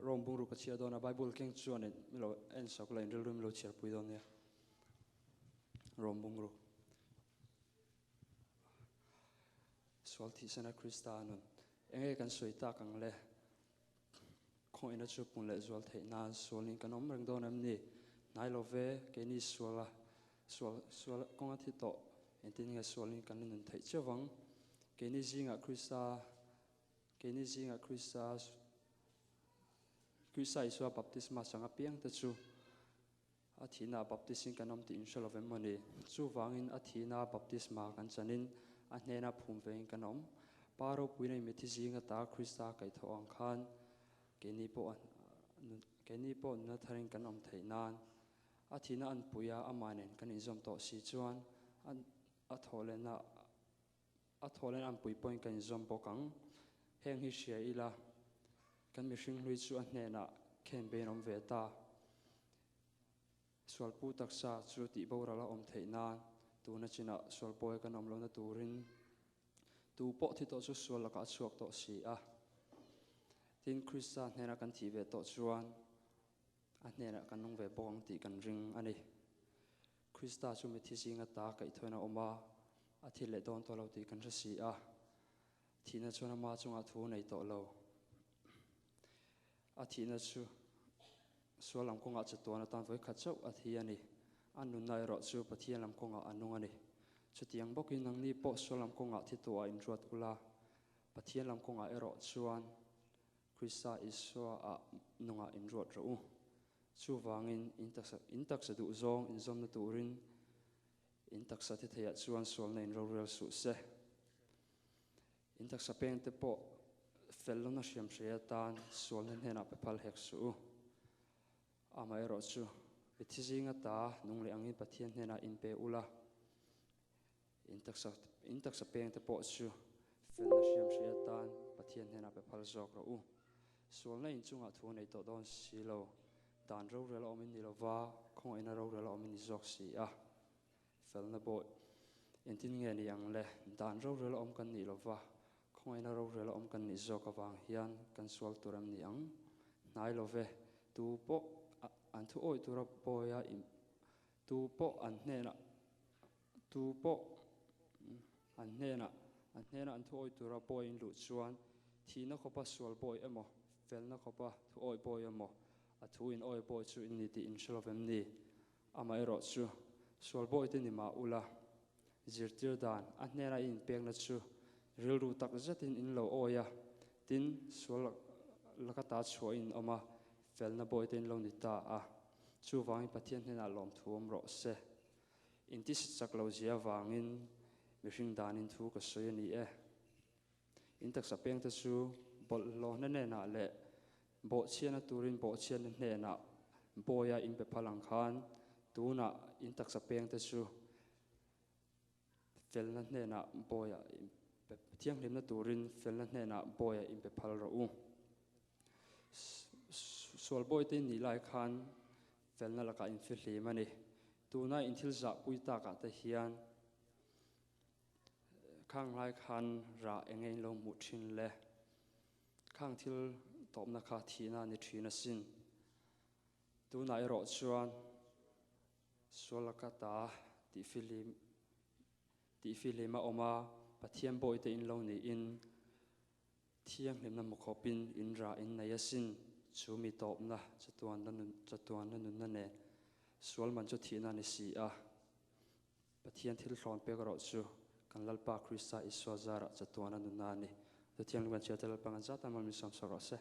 Rom bungruk ka chhiar dawn a, Bible keng chuan in mi lo en sak la, in rilru mi lo chhiar pui dawn nia. Rom bungruk. Sual thihsana Krista nun. Enge kan sawi tak ang le? Khawngaihna chu pun leh zual theih nan sualin kan awm reng dawn em ni? Hnai lo ve, keini suala sual sual kawnga thi tawh engtin nge sualin kan la nun theih chiau vang? Keini zingah Krista Keini zingah Krista Krista Isua baptisma chang apiang te chu a thihna ah baptisin kan awm tih in hre lo vem maw ni? Chuvangin a thihna baptisma kan chanin a hnena phum vein kan awm. Pa ropui nei mithi zing ata Krista kaihthawh ang khan keini pawh keini pawh nuna tharin kan awm theih nan a thihna an pui a, amah nen kan inzawm tawh si chuan a thawhlehna A thawhlen an pui pawhin kan inzawm bawk ang. Heng hi hria ila, kan mihring hlui chu a hnenah khen bein awm ve ta. Sualpu taksa chu tih boral a awm theih nan tuna chinah sualpawi kan awm lohna turin tu pawh thi tawh chu sual lakah a chhuak tawh si a. Tin, Krista hnena kan thih ve tawh chuan a hnenah kan nung ve bawk ang tih kan ring a ni. Krista chu mithi zinga ta kaihthawin a awm a, a thi leh dawn tawh lo tih kan hre si a. Thihna chuan ama chungah thu nei tawh lo. A thihna chu sual lam kawngah chatuan atan vawi khat chauh a thi a ni. A nunna erawh chu Pathian lam kawngah a nung a ni. Chutiang bawkin nangni pawh sual lam kawngah thi tuah inruat ula, Pathian lam kawngah erawh chuan Krista Isua ah nungah inruat rawh u. Chuvangin, in taksa, in taksa duh zawng inzawmna turin in taksa thi theiah chuan sualna in rorel suh se. In taksa pengte pawh fel lawna hriam hrei atan sualna hnenah pe phal hek suh u. Amaherawhchu, mithi zinga ta nung leh angin Pathian hnenah in pe ula, In taksa, in taksa pengte pawh chu felna hriam hrih atan Pathian hnenah pe phal zawk rawh u. Sualna inchungah thu nei tawh dawn si lo, dan rorel a awm in ni lova, khawngaihna rorel a awm in ni zawk si a. Felna bawih, engtin nge ni ang le? Dan rorel a awm kan nih lova, khawngaihna rorel a awm kan nih zawk avang hian kan sual tur em ni ang? Hnai lo ve, tu pawh an thu awih tura bawia in, tu pawh an hnenah Tu pawh an hnenah an hnena an thuawi tura bawi in luh chuan thihna khawpa sual bawi emaw, felna khawpa thuawi bawi emaw, a thu in awi bawi chu in ni tih in hre lovem ni? Amaherawh chu, sual bawi te ni mah ula, zirtir dan a hnena i inpekna chu rilru tak zetin in lo awi a, tin, sual laka ta chhuah in awm a, felna bawi te in lo ni ta a. Chuvangin Pathian hnenah lawmthu awm rawh se. Inti chak lo zia avangin mihring danin thu ka sawi a ni e. In taksa pengte chu bawlhhlawhna hnenah leh bawhchhiatna turin bawhchhiatna hnenah bawia in pe phal ang khan tunah in taksa pengte chu felna hnenah bawia in pe thianghlimna turin felna hnenah bawia in pe phal rawh u. Sual bawite in nih lai khan Felna lakah in fihlim a ni. Tuna in thil zahpui takah te hian khang lai khan rah eng nge in lo hmuh thin le? Khang thil tawpna kha thihna a ni thin asin. Tunah erawh chuan sual laka ta tih fihlim tih fihlim a awm a, Pathian bawihte in lo niin Thianghlimna hmu khawpin in rah in nei asin, chu mi tawpna chatuanna nun chatuanna nunna nen sual man chu thihna a ni si a. Pathian thil thlawn pek erawh chu kan Lalpa Krista Isua zarah chatuanna nunna a ni. Chu thianghlim kan chhiar te Lalpa ngan zat a mal min sawm sawk rawh se.